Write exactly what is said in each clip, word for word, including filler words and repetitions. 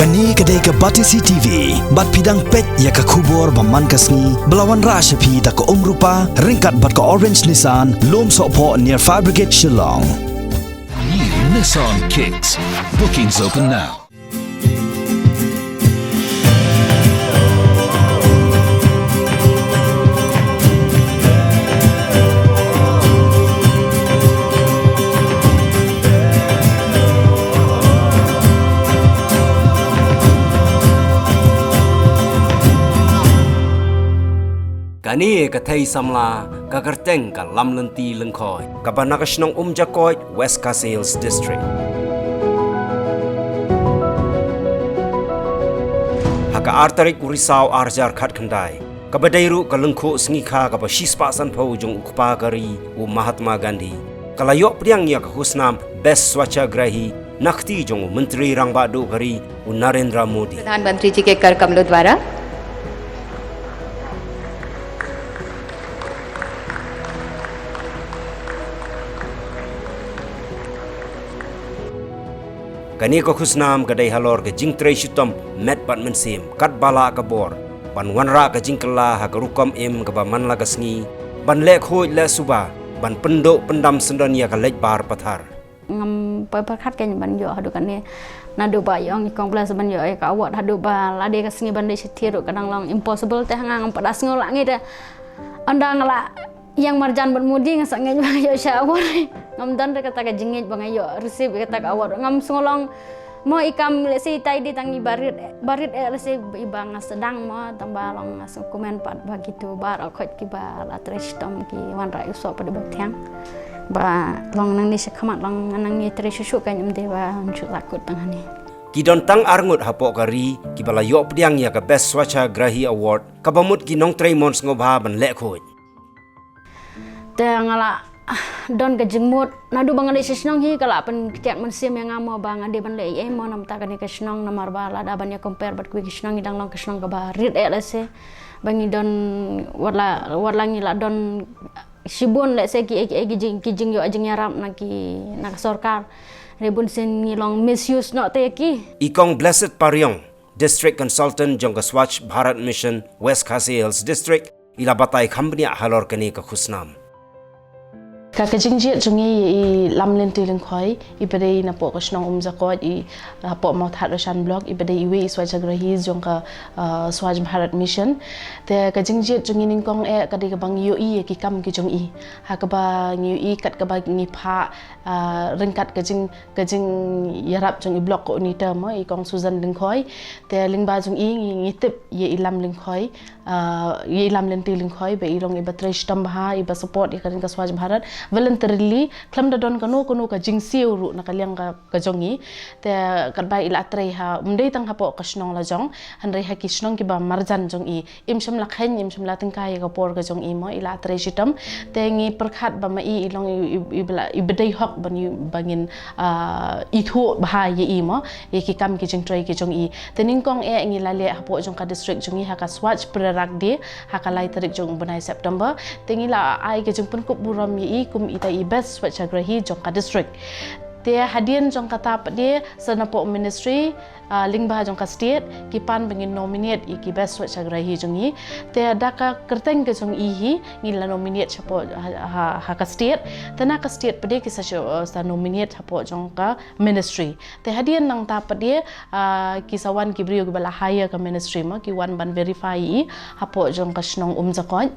Kane ka dei ka Batesi T V, bad phi dang peit ïa ka khubor ba man ka sngi, ba la wanrah sha phi da ka Umrupa, ryngkat bad ka Orange Nissan, Lumsohphoh near Fire Brigade Shillong. New Nissan Kicks. Bookings open now. Kane ka thei samla ka kyrteng ka Lamlynti Lyngkhoi, kaba na ka shnong Umjakoit, West Khasi Hills District. Ha ka ar tarik u Risaw ar hajar khatkhyndai, kaba dei ruh ka lyngkhuh sngi kha kaba shispah sanphew jong u kpa ka ri, u Mahatma Gandhi, ka la ïoh pdiang ïa ka khusnam Best Swachhagrahi na kti jong u Myntri Rangbah Duh ka ri, u Narendra Modi. प्रधानमंत्री जी के कर कमलों द्वारा। Kane ka khusnam ka dei halor ka jingtrei shitom met bad mynsiem katba lah ka bor, ban wanrah ka jingkylla ha ka rukom im kaba man la ka sngi, ban leh khuid leh suba, ban pynduh pyndam syndon ïa ka leit bar pathar. Ngam poi pyrkhat kein ban ïoh haduh kane. Naduh ba ïong i kong Bless ban ïoh ïa ka award, haduh ba lade ka sngi ban leit shathie ruh ka dang long impossible, te ha nga ngam pat da sngew lah ngi te. Ynda nga la ïeng marjan bad Modi nga sa ngeit ba nga ïoh sha award. Ngam don re kata ka jingngeit ba nga ïoh receive ïa kata ka award. Ngam sngew long mo i kam lehse i tai di tang i barit, barit eh lehse i ba nga sdang mo, tang ba long nga sngew kumne pat ba kitu baroh khoit kiba la trei shitom ki wanrah ïa u soh pat ba thiang. Ba long nangne sha khmat long nangne trei shuh shuh kein, ym dei ba ym shu la kut tang hangne. Ki don tang ar ngut hapoh ka ri kiba la ïoh pdiang ïa ka Best Swachhagrahi Award, kaba mut ki nongtrei mon sngewbha ban leh khuid. Te nga la don ka jingmut naduh ba nga dei sha shnong hi, ka la pynkhiah mynsiem ïa nga mo ba nga dei ban leh ei ei mo namar kane ka shnong, namar ba lada ban ïa compare bad kiwei ki shnong, ngi dang long ka shnong kaba rit eh lehse. Ba ngi don wat la, wat la ngi la don shibun lehse ki ei ei ki jing, ki jingïoh jingïarap na ki, na ka sorkar. Re bunsien ngi long misuse noh te ïa ki. I kong Blessed Pariong, District Consultant jong ka Swachh Bharat Mission, West Khasi Hills District, i la batai kham bniah halor kane ka khusnam. Ka, ka jingjied jong ngi ïa i Lamlynti Lyngkhoi, i ba dei napoh ka shnong Umjakoit, i hapoh Mawthadraishan Block, i ba dei iwei i Swachhagrahi jong ka, uh, Swachh Bharat Mission. Te ka jingjied jong ngi nyngkong eh ka dei kaba ngi ïohi ïa ki kam ki jong i. Ha kaba ngi ïohi kat kaba ngi phah, uh, ryngkat ka jing, ka jingïarap jong i Block Coordinator mo, i kong Susan Lyngkhoi. Te lyngba jong i ngi, ngi tip ïa i Lam Lyngkhoi, ah, ïa i Lamlynti Lyngkhoi ba i long i ba trei shitom bha, i ba support ïa ka ri ka Swachh Bharat voluntarily, khlem da don kano kano ka jingsiew ruh na ka liang ka, ka jong i. Te katba i la trei ha, ym dei tang hapoh ka shnong la jong, hynrei ha ki shnong kiba marjan jong i. Im shym la kheiñ, im shym la tyngkai ïa ka por ka jong i mo, i la trei shitom. Te ngi pyrkhat ba ma i, i long i, i, i ba la, i ba dei hok ban i, ba ngin, ah, ithuh bha ïa i mo, ïa ki kam ki jingtrei ki jong i. Te nyngkong eh ngi la leh hapoh jong ka district jong i ha ka Swachh Prerak Day, ha ka lai tarik jong u bnai September. Te ngi la ai ka jingpynkup burom ïa i kum ita i Best Swachhagrahi jong ka district. Te hadien jong kata pat de sa napoh ministry, ah, lyngba jong ka state, ki pan ba ngin nominate ïa ki Best Swachhagrahi jong i. Te da ka kyrteng ka jong i hi, ngi la nominate shapoh ha, ha, ha ka state. Te na ka state pat de ki sa shu, ah, sa nominate hapoh jong ka ministry. Te hadien nangta pat de, ah, ki sa wan ki briew kiba la hire ka ministry mo, ki wan ban verify i hapoh jong ka shnong Umjakoit.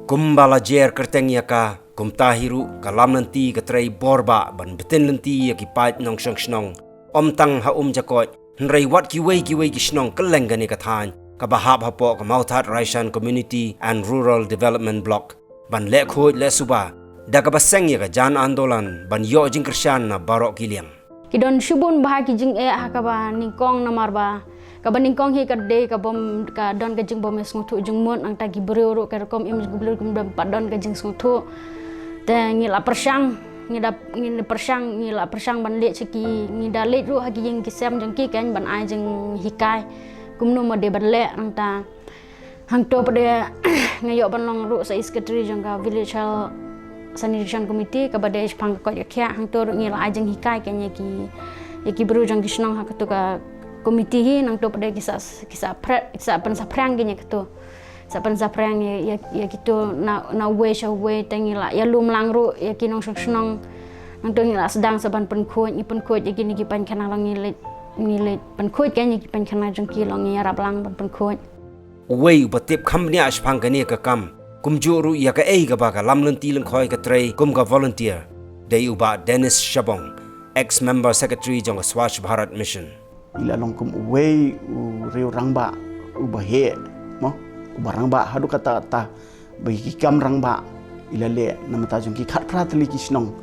Kumba la jer kyrteng ïa ka, kumta hi ruh ka Lamlynti ka trei bor bha ban btin lynti ïa ki paid nongshong shnong. Ym tang ha Umjakoit, hynrei wat kiwei kiwei ki shnong kylleng kane ka thaiñ, kaba hap hapoh ka Mawthadraishan Community and Rural Development Block. Ban leh khuid leh suba, da kaba seng ïa ka jan andolan, ban ïoh jingkyrshan na baroh ki liang. Ki don shibun bha ki jingeh ha kaba nyngkong namar ba, kaba nyngkong hi ka dei ka bym, ka don ka jingbym ïasngewthuh jingmut, nangta ki briew ruh ka rukom im jingkhublei kum bym pat don ka jingsngewthuh. Te ngi la pyrshang, ngi da, ngi pyrshang, ngi la pyrshang ban leit sha ki, ngi da leit ruh ha ki ïing ki sem jong ki kan ban ai jinghikai. Kumno ma dei ban leh nangta. Hangto pat de nga ïoh ban long ruh sa i secretary jong ka village health, sanitation committee kaba dei shaphang ka koit ka khiah, hangto ruh ngi la ai jinghikai kein ïa ki, ïa ki briew jong ki shnong ha kato ka committee hi, nangto pat de ki sa, ki sa phre-, ki sa pynsaphriang kein ïa kato. Sa pynsaphriang ïa, ïa, ïa kito na, na uwei sha uwei, te ngi la ïalum lang ruh ïa ki nongshong shnong. Nangto ngi la sdang sa ban pynkhuid, ngi pynkhuid ïa kine ki painkhana, long ngi leit, ngi leit pynkhuid kein ïa ki painkhana jong ki, long ngi ïarap lang ban pynkhuid. Uwei uba tip kham bniah shaphang kane ka kam, kumjuh ruh ïa kaei kaba ka Lamlynti Lyngkhoi ka trei kum ka volunteer, dei u Bah Dennis Shabong, ex member secretary jong ka Swachh Bharat Mission. I la long kum uwei u riew rangbah uba heh, mo, uba rangbah haduh katta katta, ba ki kam rangbah i la leh na bynta jong ki khatphra tylli ki shnong,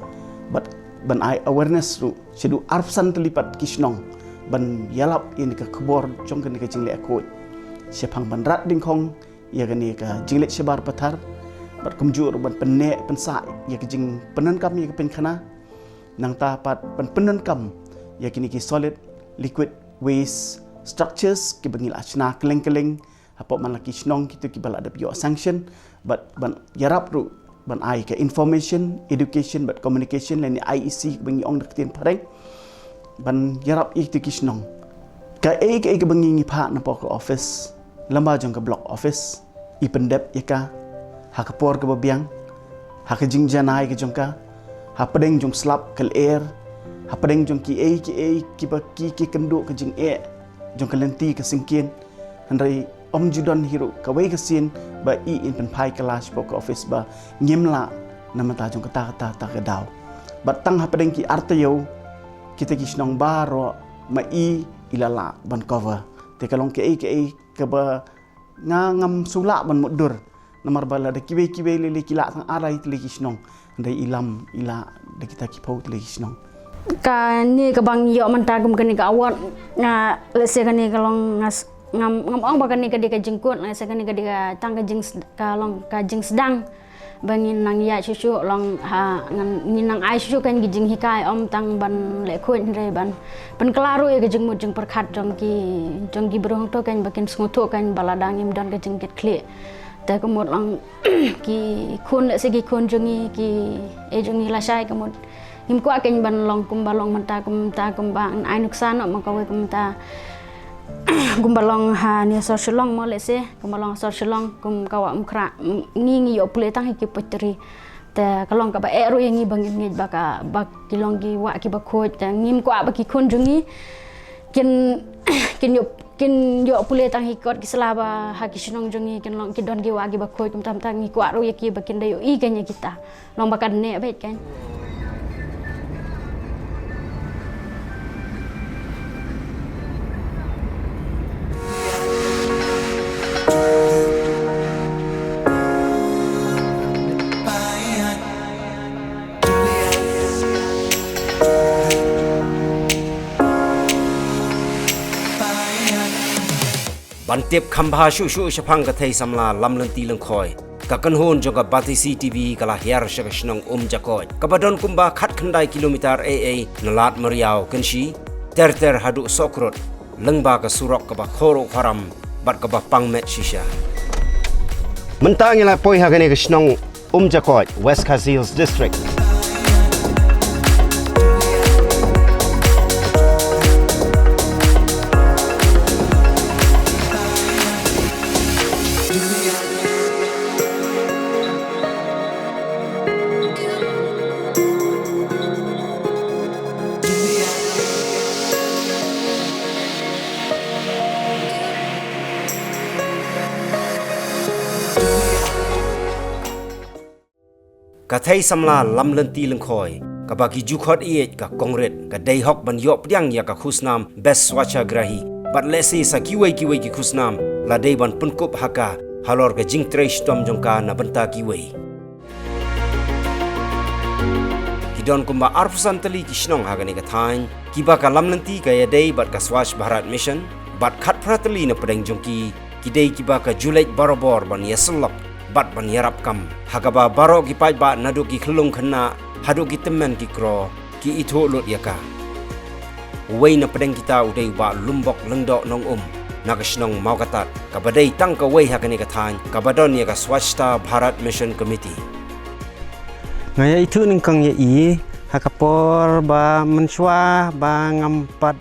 bad ban ai awareness ruh shaduh arphew san tylli pat ki shnong, ban ïalap ïa kane ka khubor jong kane ka jingleh khuid, shaphang ban rat dyngkhong ïa kane ka jingleit shabar pathar, bad kumjuh ruh ban pynneh pynsah ïa ka jingpyndonkam ïa ka painkhana. Nangta pat ban pyndonkam ïa kine ki solid liquid waste structures kiba ngi la shna kylleng kylleng hapoh man la ki shnong kito kiba la dep ïoh sanction, bad ban ïarap ruh ban ai ka information, education bad communication lane I E C kiba ngi ong da ka ktien phareng, ban ïarap ïa kito ki shnong. Kaei kaei kaba ngi, ngi phah napoh ka office, lyngba jong ka block office, i pyndep ïa ka ha ka por kaba biang, ha ka jingjanai ka jong ka, hapdeng jong slap ka lyer, hapdeng jong kiei kiei kiba ki, ki kynduh ka jingeh jong ka lynti ka syngkien. Hynrei ym ju don hi ruh kawei ka sien ba i in pynphai kylla shapoh ka office ba ngim lah na bynta jong kata, kata, kata ka daw. Bad tang hapdeng ki ar taïew kita ki shnong baroh ma i i la lah ban cover. Te ka long kaei kaei kaba nga ngam shu lah ban mutdur. Namar ba lada kiwei kiwei lei lei ki lah tang ar lai tylli ki shnong. Hynrei i Lam i lah da kita ki phew tylli ki shnong. Kane kaba ngi ïoh mynta kum kane ka award, nga, let's say kane ka long nga s-, ngam, ngam ong ba kane ka dei ka jingkut, let's say kane ka dei ka tang ka jings-, ka long ka jingsdang. Ba ngin nang ïaid shuh shuh long ha, ngan, ngin nang ai shuh shuh kein ki jinghikai, ym tang ban leh khuid hynrei ban pynkylla ruh ïa ka jingmut jingpyrkhat jong ki, jong ki briew hangto kein ba kin sngewthuh kein ba lada ngim don ka jingkitkhlieh. Te ka mut long ki khun, let's say ki khun jong ngi, kiei jong ngi lashai ka mut ngim kwah kein ban long kumba long mynta, kumta kumba ngan ai nuksa noh ma kawei kumta. Kumba long ha ne sor Shillong mo, let's say, kumba long sor Shillong, kum ka wah Umkhrah, m-, ngi ngi ïoh pule tang ha ki pyrthei. Te ka long kaba eh ruh ïa ngi ba ngin ngeit ba ka, ba ki long ki wah kiba khuid. Te ngim kwah ba ki khun jong ngi kin, kin ïoh, kin ïoh pule tang ha ki kot ki sla ba ha ki shnong jong ngi kin long ki don ki wah kiba khuid, kumta kumta ngi kwah ruh ïa ki ba kin da ïohi kein ïa kita. Long ba kan neh beit kein. Ban tip kham bha shuh shuh shaphang ka thei samla Lamlynti Lyngkhoi, ka kynhun jong ka Batesi T V ka la hiar sha ka shnong Umjakoit, kaba don kumba khatkhyndai kilometer ei ei na Lad Mariaw, Kynshi, ter ter haduh Sohkrut, lyngba ka surok kaba khor u kharam bad kaba pang met shisha. Mynta ngi la poi ha kane ka shnong Umjakoit, West Khasi Hills District. Ka thei samla Lamlynti Lyngkhoi, kaba ki ju khot ïeit ka kongrit, ka dei hok ban ïoh pdiang ïa ka khusnam Best Swachhagrahi, bad lehse sa kiwei kiwei ki khusnam la dei ban pynkup ha ka halor ka jingtrei shitom jong ka na bynta kiwei. Ki don kumba arphew san tylli ki shnong ha kane ka thaiñ, kiba ka Lamlynti ka ïadei bad ka Swachh Bharat Mission, bad khatphra tylli na pdeng jong ki, ki dei kiba ka ju leit barabor ban ïasyllok bad ban ïarap kam. Ha kaba baroh ki paidbah naduh ki khyllung khynnah haduh ki tymmen ki kro ki ithuh lut ïa ka. Uwei na pdeng kita u dei u Bah Lumbok Lyngdoh Nongum, na ka shnong Mawkatat, kaba dei tang kawei ha kane ka thaiñ kaba don ïa ka Swachhta Bharat Mission Committee. Nga ïa ithuh nyngkong ïa i ha ka por ba mynshuwa ba ngam pat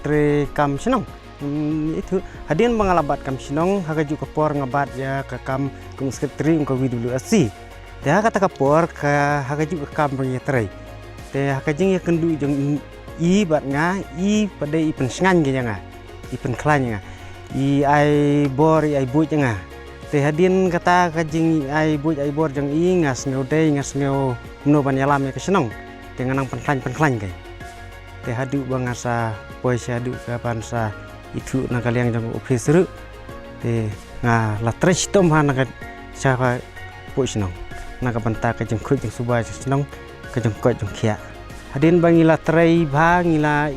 trei kam shnong. Hmm, ithuh hadien ba nga la bat kam shnong ha kajuh ka por nga bat ïa ka kam kum secretary kum ka V W S C. Te ha kata ka por ka ha kajuh ka kam ba nga ïatrei. Te ha ka jingïakynduh jong i bad nga, i pat de i pynshngaiñ ïa nga, i pynkhlaiñ ïa nga, i ai bor i ai buit ïa nga. Te hadien kata ka jingai buit ai bor jong i nga sngew dei nga sngew kumno ban ïalam ïa ka shnong. Te nga nang pynkhlaiñ pynkhlaiñ kai. Te haduh ba nga sa poi sha haduh ka ban sa ithuh na ka liang jong u office ruh. Te nga la trei shitom ha na ka sha ka pok shnong na ka bynta ka jingkhuid jingsuba sha shnong, ka jingkoit jingkhiah. Hadien ba ngi la trei bha ngi la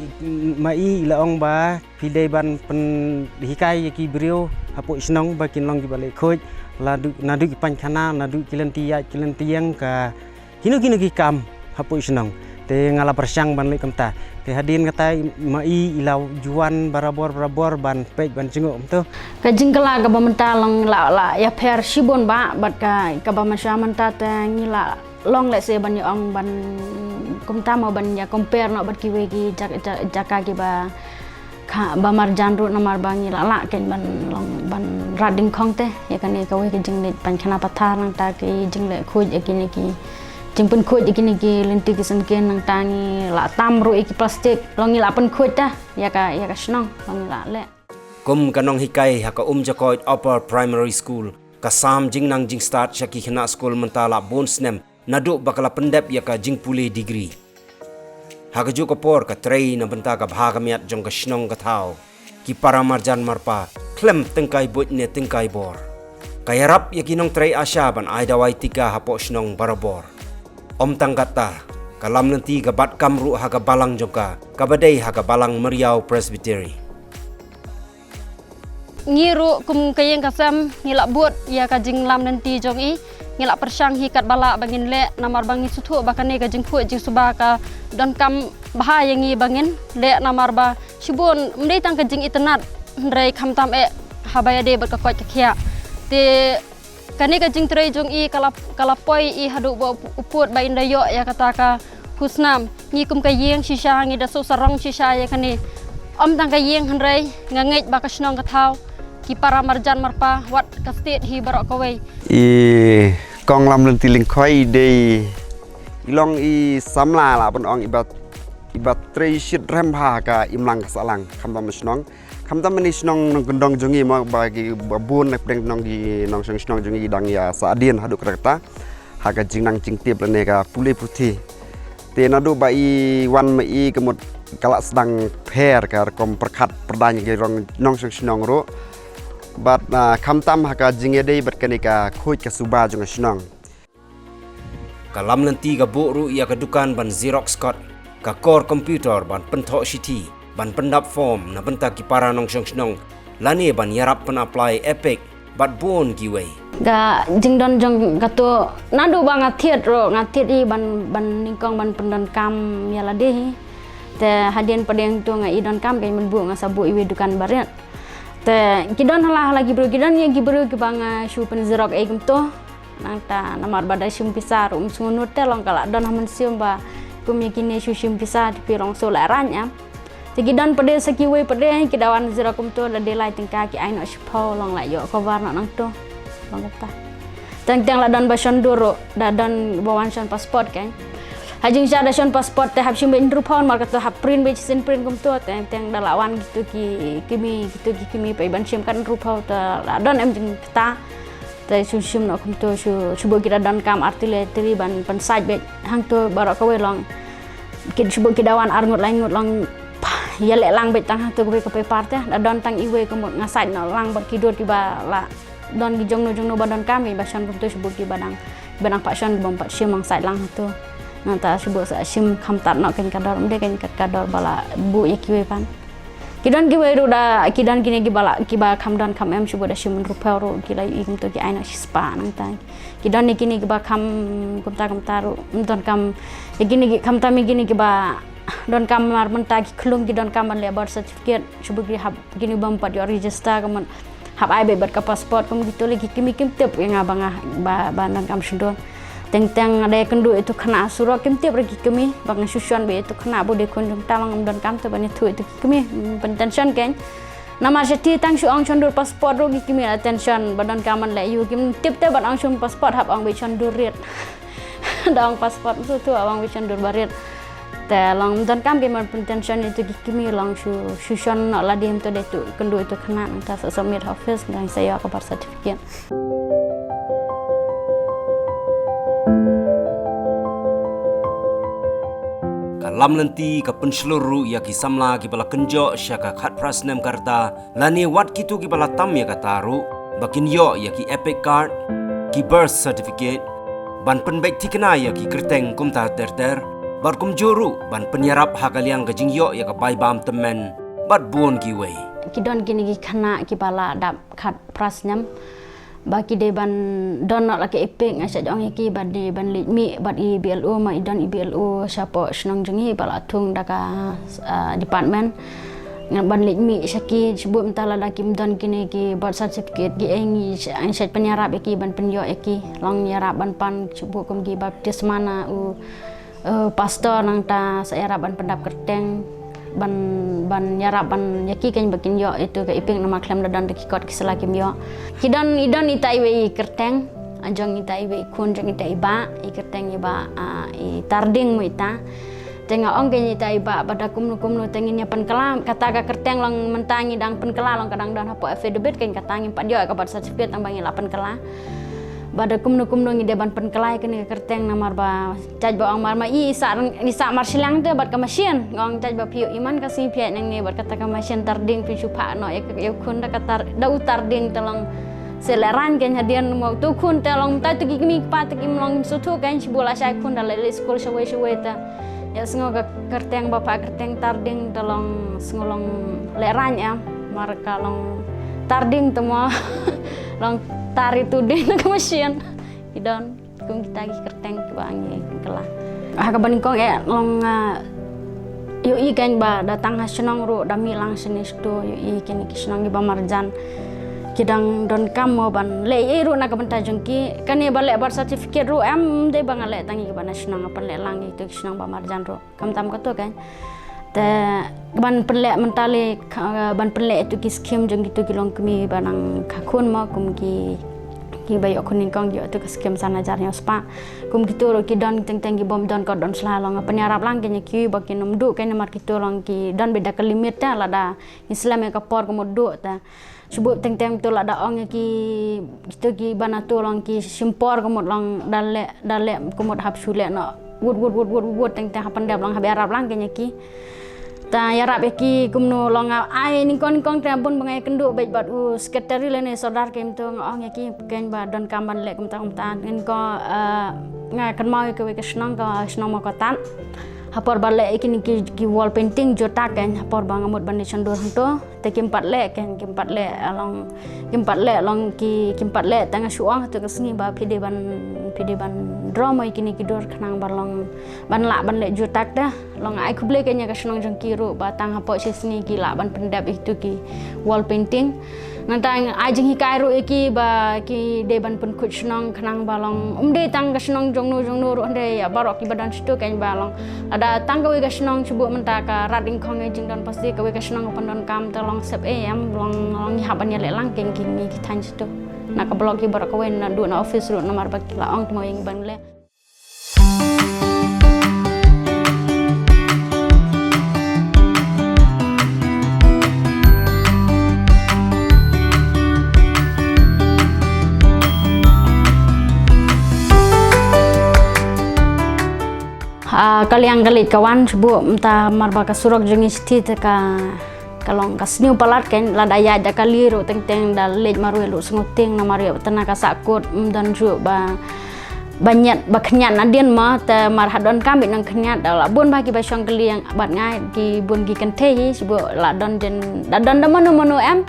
ma i la ong ba phi dei ban pynhikai ïa ki briew ha pok shnong ba kin long kiba leh khuid. Naduh ki painkhana, naduh ki lynti ïaid ki lynti ïeng, ka kino kino ki kam ha pok shnong. Te nga la pyrshang ban leh kumta. Te hadien kata ma i i la ju wan barabor barabor ban peit ban jngoh kumto. Ka jingkylla kaba mynta long la la ïapher shibun ba bad ka kaba mynshuwa mynta te ngi la long lehse ban ïa ong ban kumta mo ban ïa compare noh bad kiwei ki jaka kiba ka ba marjan ruh namar ba ngi la lah kein ban long ban rat ding khong te ïa kane kawei ka jingleh painkhana pathar nangta ki jingleh khuid ïa kine ki jingpynkhuid ïa kine ki lynti ki syngkien nangta ngi la tam ruh ïa ki plastik long ngi la pynkhuid ta ïa ka ïa ka shnong long ngi la leh. Kum ka nonghikai ha ka Umjakoit Upper Primary School, ka sam jingnang jingstad sha ki khynnah skul mynta la bun snem naduh ba ka la pyndep ïa ka jingpule degree. Ha kajuh ka por ka trei na bynta ka bha ka miat jong ka shnong ka thaw, ki para marjan marpa khlem tyngkai buit ne tyngkai bor. Ka ïarap ïa ki nongtrei ASHA ban ai dawai tika ha pok shnong barabor. Ym tang katta, ka lam lynti ka bat kam ruh ha ka balang jong ka kaba dei ha ka balang Mariaw Presbytery. Ngi ruh kum ka ïing ka sem ngi la bud ïa ka jinglam lynti jong i. Ngi la pyrshang hi katba lah ba ngin leh namar ba ngi sngewthuh ba kane ka jingkhuid jingsuba ka donkam bha ïa ngi ba ngin leh namar ba shibun ym dei tang ka jingitynnad hynrei khamtam eh haba ïadei bad ka koit ka khiah. Te kane ka jingtrei jong i ka la ka la poi i haduh ba u pud ba in da ïoh ïa kata ka khusnam. Ngi kum ka ïing shisha ngi da shu sarong shisha ïa kane. Ym tang ka ïing hynrei nga ngeit ba ka shnong ka thaw, ki para marjan marpa wat ka state hi baroh kawei. I kong Lamlynti Lyngkhoi i dei i long i samla lah ban ong i ba i ba trei shit rhem bha ha ka imlang ka sahlang khamtam shnong. Khamtam mynne shnong nongkyndong jong ngi mo ba ki ba bun na pdeng nong ki nongshong shnong jong ngi dang ïa sah dien haduh katta katta ha ka jingnang jingtip lane ka pule puthi. Te naduh ba i wan ma i ka mut ka la sdang pher ka rukom pyrkhat pyrdaiñ ki rong nongshong shnong ruh. Bad ah, khamtam ha ka jingïadei bad kane ka khuid ka suba jong ka shnong. Ka lamlynti ka buh ruh ïa ka dukan ban xerox kot, ka kor computer ban pynthoh shithi, ban pyndap form na bynta ki para nongshong shnong, lane ban ïarap pyn-apply EPIC bad bun kiwei. Ka jingdon jong kato naduh ba nga thied ruh nga thied i ban ban nyngkong ban pyndonkam ïa lade hi. Te hadien pat dei hangto nga i donkam ka i mynbuh nga sa buh iwei dukan barit. Te ki don hala hala ki briew ki don ïa ki briew kiba nga shu pynxerox ei kumto. Nangta namar ba da shim pisa ruh um sngewnud te long ka la don ha mynsiem ba kum ïa kine shu shim pisa te phi long shu la rang em. Te ki don pat dei sa kiwei pat dei ki da wan xerox kumto la dei lai tyngka ki ai noh shiphew long la ïoh cover noh nangto. Long kumta. Teng teng la don ba shon dur ruh da don ba wan shon passport kan. Ha jingshah da shon passport te hap shim beit hynriewphew namar kato hap print beit shisien print kumto teng teng da la wan kito ki kmie kito ki kmie peit ban shim kat hynriewphew te la don em jingkata. Te shu shim noh kumto shu shu buh ki da donkam artylli artylli ban pynsait beit hangto baroh kawei long. Ki shu buh ki da wan arngut laingut long ïaleh lang beit tang hangto kawei ka paper te da don tang iwei ka mut nga sait noh lang bad ki dur kiba la don ki jongno jongno ba donkam ki ba shon kumto shu buh ki ba dang ba dang pat shon ki bym pat shim lang sait lang hangto. Nangta shu buh sa shim kham tad noh kein ka dor ym dei kein ka dor ba la buh ïa kiwei pat. Ki don kiwei ruh da ki don kine kiba la kiba kham don kham em shu buh da shim hynriewphew ruh ki la ïohi kumto ki ai noh shispah nangta. Ki don ïa kine kiba kham kumta kumta ruh ym donkam ïa kine ki khamtam ïa kine kiba donkam mar mynta ki khlung ki donkam ban leh birth certificate shu buh ki hap kine bym pat ïoh register ka mut hap ai beit bad ka passport kum kito lei ki kmie kim tip ïa nga ba nga ba ba donkam shadon. Teng teng nga dei kynduh ïa utu khynnah surok, kim tip ruh ki kmie ba nga shu shon beit ïa utu khynnah ba u dei khun jong ta, long ym donkam te ban ïathuh ïa utu ki kmie, mm, pyntension kein. Namar sha ti tang shu ong shon dur passport ruh ki kmie la tension, ba donkam ban leh ïa u, kim tip te ban ong shon passport, hap ong beit shon dur rit. Da ong passport, shu tu ong beit shon dur barit. Te long ym donkam kein ban pyntension ïa utu ki kmie, long shu, shu shon noh lade, ym to dei tu kynduh ïa utu khynnah, nangta sa submit ha office, nangta sa ïoh ka birth certificate. Ka lamlynti ka pynshlur ruh ïa ki samla kiba la kynjoh sha ka khatphra snem ka rta, lane wat kito kiba la tam ïa kata ruh, ba kin ïoh ïa ki EPIC card, ki birth certificate, ban pynbeit thikna ïa ki kyrteng kumta ter ter, bad kumjuh ruh ban pynïarap ha ka liang ka jingïoh ïa ka bai bam tymmen, bad bun kiwei. Ki don kine ki khynnah kiba la dap khatphra snem, ba ki dei ban don noh la ka EPIC, nga shait ong ïa ki ba dei ban leit mih bad i BLO, ma i don i BLO shapoh shnong jong ngi ba la thung da ka, ah, department. Ngan ban leit mih sha ki, shibun mynta lada kim don kine ki birth certificate ki, eh, ngi sh-, ngi shait pynïarap ïa ki ban pynïoh ïa ki, long ïarap ban pan shibun kum ki baptisma na u, eh, pastor, nangta sa ïarap ban pyndap kyrteng, ban, ban ïarap ban ïa ki kein ba kin ïoh ïa utu ka EPIC, namar khlem da don da ki kot ki sla kim ïoh. Ki don, i don ita iwei i kyrteng, ah, jong ita iwei i khun jong ita i bah, i kyrteng i bah, ah, i Tarding mo ita. Te nga ong kein ïa ita i bah ba da kumno kumno te ngin ïa pynkylla, kata ka kyrteng long mynta ngi dang pynkylla, long ka dang don hapoh affidavit kein, kata ngim pat ïoh ka birth certificate tang ba ngi la pynkylla. Ba da kumno kumno ngi dei ban pynkylla ïa kane ka kyrteng, namar ba jait ba ong mar ma i, i sah, i sah mar shiliang te bad ka machine, nga ong jait ba phi ïoh i man ka sngi phi ïaid nangne bad kata ka machine Tarding, phi shu phah noh ïa ka, ïa u khun da ka Tar-, da u Tarding, te long seh lehraiñ kein hadien mo utu u khun, te long mynta utu ki kmie ki kpa te kim long sngewthuh kein, shibun la shai khun da leit leit skul shawei shawei te. Ïa sngew ka kyrteng ba phah kyrteng Tarding te long sngew long lehraiñ em, mar ka long Tarding te mo long tar ïa utu ding na ka machine. Ki don kum kita ki kyrteng kiba ngi kylla. Ha kaba nyngkong eh long, ah, ïohi kein ba da tang ha shnong ruh da mih lang shane shato, ïohi kine ki shnong kiba marjan ki dang donkam mo ban leh ei ei ruh na ka bynta jong ki. Kane ba leh birth certificate ruh em dei ba nga leh tang ïa kiba na shnong, nga pynleh lang ïa kito ki shnong ba marjan ruh. Khamtam kato kein. Te ban pynleh mynta lei, ka, ban pynleh ïa kito ki skim jong kito ki longkmie ba nang kha khun mo, kum ki, kiba ïoh khun nyngkong ïoh ïa kito ki skim san hajar hynñiew spah. Kum kito ruh ki don teng teng ki bym don kot don sla, long pynïarap lang kein ïa ki ba kin ym duh kein, namar kito long ki don beit da ka limit te, lada ngi slem ïa ka por ka mut duh te. Shibun teng teng to lada ong ïa ki, kito kiba na to long ki shim por ka mut long da leh, da leh ka mut hap shu leh noh wut wut wut wut wut teng teng, hap pyndep lang, hap ïarap lang kein ïa ki. Ta ïarap ïa ki kumno long, nga ai nyngkong nyngkong te bun ba nga ïakynduh beit bad u secretary lane sordar kein, to nga ong ïa ki kein ba donkam ban leh kumta kumta. Nyngkong, eh, nga kynmaw ïa kawei ka shnong, ka shnong Mawkatat. Ha por ba leh ïa kine ki, ki wall painting jylla kein, ha por ba nga mut ban leit shon dur hangto. Te kim pat leh kein, kim pat leh, ah, long, kim pat leh long ki, kim pat leh, te nga shu ong ha tu ka sngi ba phi dei ban, phi dei ban draw mo ïa kine ki dur khnang ba long ban lah ban leh jylla te. Long ai khublei kein ïa ka shnong jong ki ruh ba tang hapoh shi sngi ki lah ban pyndep ïa kitu ki wall painting. Nangta ai jinghikai ruh ïa ki ba ki dei ban pynkhuid shnong khnang ba long ym dei tang ka shnong jong no jong no ruh, hynrei ïa baroh kiba don shitu kein ba long. Lada tang kawei ka shnong, shibun mynta ka Rat Ingkhong, ïa jingdon pasi kawei ka shnong ka pyndonkam, te long sep ei em, long, long ngi hap ban ïaleh lang kein ki, ngi ki thaiñ shitu. Na ka block ki baroh kawei, naduh na office ruh namar ba ki la ong te mo ïa ngi ban leh. Ah, ka liang ka leit ka wan, shibun mynta mar ba ka surok jong ngi shithi te ka, ka long ka sniew palat kein, lada ïaid da kali ruh teng teng da leit marwei lut sngewtieng, namar ïa ba tang na ka sahkut ym don shuh ba, ba ñiat ba khñiat nadien mo, te mar ha donkam beit nongkhñiat, da la bun bha kiba shong kylliang bad nga, ki bun ki kynthei hi, shibun la don jen, da don da mano mano em.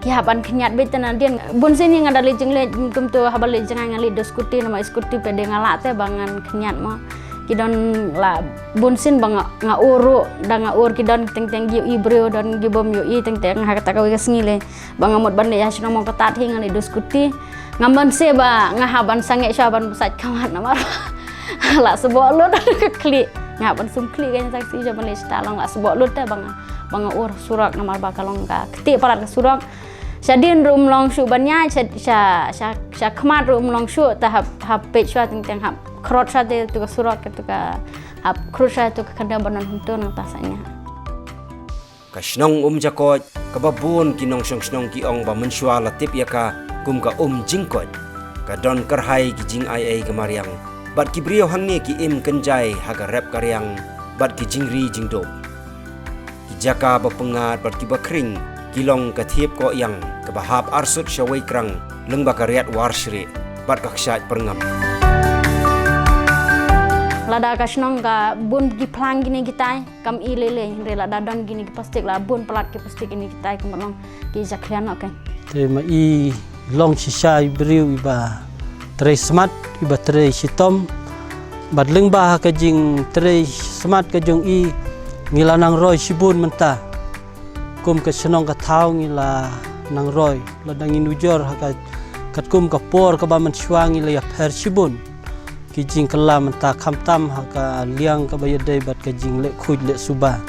Ki hap ban khñiat beit te nadien. Bunsien hi nga da leit jingleit kumtu, haba leit jngai nga leit da scooty, namar scooty pat de nga lah te ba ngan khñiat mo. Ki don la bunsien ba nga, nga ur ruh, da nga ur, ki don teng teng ki ïohi briew, don ki bym ïohi teng teng, ha kata kawei ka sngi lei ba nga mut ban leit ha shnong Mawkatat hi nga leit da scooty. Nga mon se ba nga hap ban sangeh shuwa ban bsait khmat namar la sboh lut ka khlieh. Nga hap ban sum khlieh ka ïa tang si jong ban leit shata long la sboh lut te ba nga ba nga ur surok namar ba ka long ka ktieh palat ka surok. Sha dien ruh um long shuh ban ïaid sha sha sha, sha khmat ruh um long shuh te hap hap peit shuwa teng teng hap khrot shuwa te tu ka surok ke tu ka hap khrot shuwa tu ka khyndem ban wan hangto nangta sa ïa. Ka shnong Umjakoit, kaba bun ki nongshong shnong ki ong ba mynshuwa la tip ïa ka kum ka um jingkoit. Ka don kyrhai ki jingai ei ka mariang. Bad ki briew hangne ki im kynjai ha ka rep ka riang. Bad ki jingri jingdup. Ki jaka ba pyngngad bad ki ba khring, ki long ka thiep koh ïang, kaba hap arsut sha wei krang, lyngba ka riat war shrieh, bad ka kshaid pyrngam. Lada ka shnong ka bun ki phlang kine kitai. Kam i lei lei, hynrei lada don kine ki plastik la bun palat ki plastik kine kitai kumba long ki jakhlia noh kein. Te ma i long shisha i briew iba trei smat, iba trei shitom. Bad lyngba ha ka jingtrei smat ka jong i ngi la nang roi shibun mynta. Kum ka shnong ka thaw ngi la nang roi. Lada ngin ujor ha ka katkum ka por kaba mynshuwa ngi la ïapher shibun. Ki jingkylla mynta khamtam ha ka liang kaba ïadei bad ka jingleh khuid leh suba.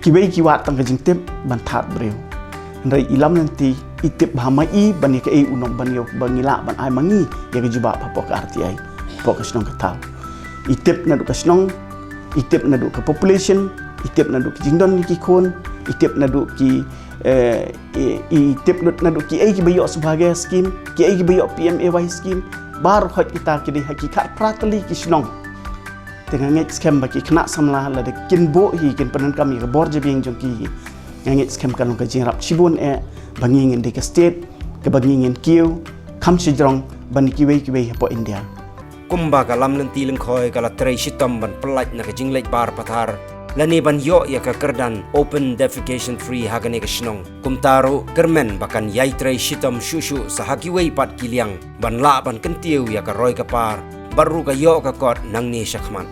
Kiwei ki wad tang ka jingtip ban thad briew. Hynrei i lam lynti i tip ba ha ma i ban ïa kaei u nong ban ïa ba ngi lah ban ai ma ngi ïa ka jubab hapoh ka R T I, hapoh ka shnong ka thaw. I tip naduh ka shnong, i tip naduh ka population, i tip naduh ki jingdon ki khun, i tip naduh ki, eh, i, i tip naduh, naduh kiei kiba ïoh Saubhagya scheme, kiei kiba ïoh P M A Y scheme, baroh hoi kita ki dei ha ki khatphra tylli ki shnong. Te nga ngeit skhem ba ki khynnah samla lada kin buh hi kin pyndonkam ïa ka bor jabieng jong ki hi. Nga ngeit skhem ka long ka jingïarap shibun eh ba ngi ngin dei ka state kaba ngi ngin kiew kham shajrong ban kiwei kiwei hapoh India. Kumba ka lam lynti lyngkhoi ka la trei shitom ban pyllait na ka jingleit bar pathar lane ban ïoh ïa ka kyrdan open defecation free ha kane ka shnong. Kumta ruh kyrmen ba kan ïai trei shitom shuh shuh sa ha kiwei pat ki liang ban lah ban kyntiew ïa ka roi ka par bad ruh ka ïoh ka kot nangne shakhmat.